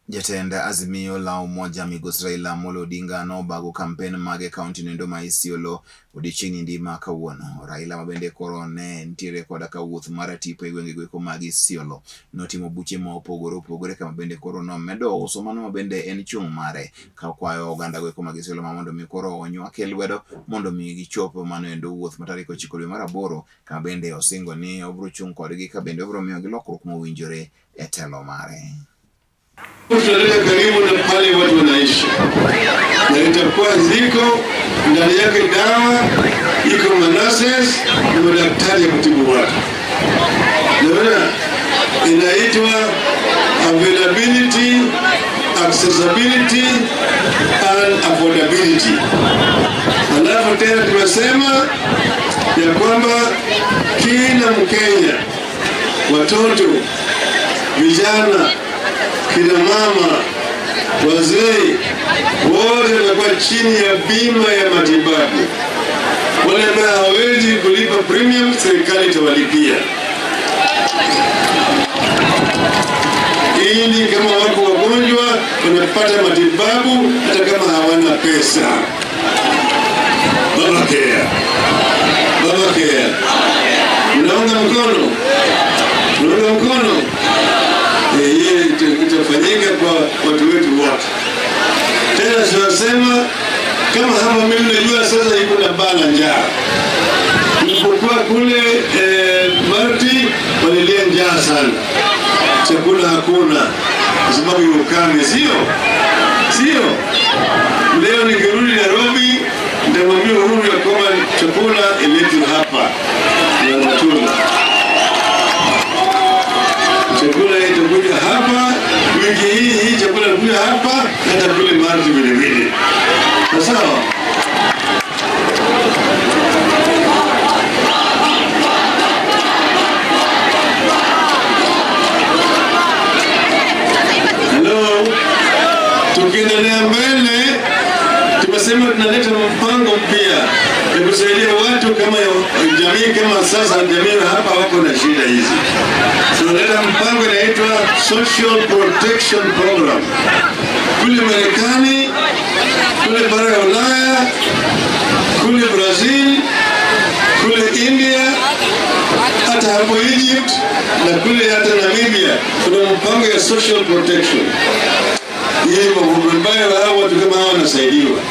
Jatend Azimio la Umoja Migosi Raila Amolo Odinga nobago kampen mage e kaunti noendo ma Isiolo odiochieng' niendi ma kawuono. Raila mabende koro ne nitiere koda ka wuoth mar tipo e gwenge goeko mag Isiolo notimo buche ma opogore opogore kama bende koro nomedo uso mano mabende en chung' mare ka kwayo oganda goeko mag Isiolo ma mondo mi koro onywake lwedo mondo mi gichop mano endo wuoth ma tarik 9 dwe mar 8 kama bende osingo ni obiro chung' kodgi ka bende obiro miyogi lokruok mowinjore e telo mare. Tunaleta karibu na pale watu wanaishi, na itakuwa ziko ndani yake dawa iko manurses na madaktari ya kutibu watu. Naona inaitwa availability, accessibility and affordability. Alafu tena tumesema ya kwamba kila Mkenya, watoto, vijana, kina mama, wazee, wote watakuwa chini ya bima ya matibabu. Wale ambao hawawezi kulipa premium, serikali itawalipia ili kama wako wagonjwa wanapata matibabu hata kama hawana pesa. Baba Care, Baba Care, mnaunga mkono? Mnaunga mkono? Hiyo itafanyika kwa watu wetu wote. Tena tunasema kama hapa, mimi najua sasa iko na baa njaa. Nilipokuwa kule Marti walilia njaa sana, chakula hakuna kwa sababu ya ukame, sio sio? Leo nikirudi Nairobi nitamwambia Uhuru ya kwamba chakula iletwe hapa na matunda chakula itakuja hapa wiki hii hii, chakula itakuja hapa hata kule Marti vile vile. Sawa. Hello, tukiendelea mbele, tumesema tunaleta mpango mpya ya kusaidia watu kama jamii kama sasa, jamii hapa wako na shida hizi. Tunaleta mpango inaitwa Social Protection Program kule Marekani, kule bara ya Ulaya, kule Brazil, kule India, hata hapo Egypt na kule hata Namibia kuna mpango ya social protection. Hii mambo ambayo hao watu kama hao wanasaidiwa.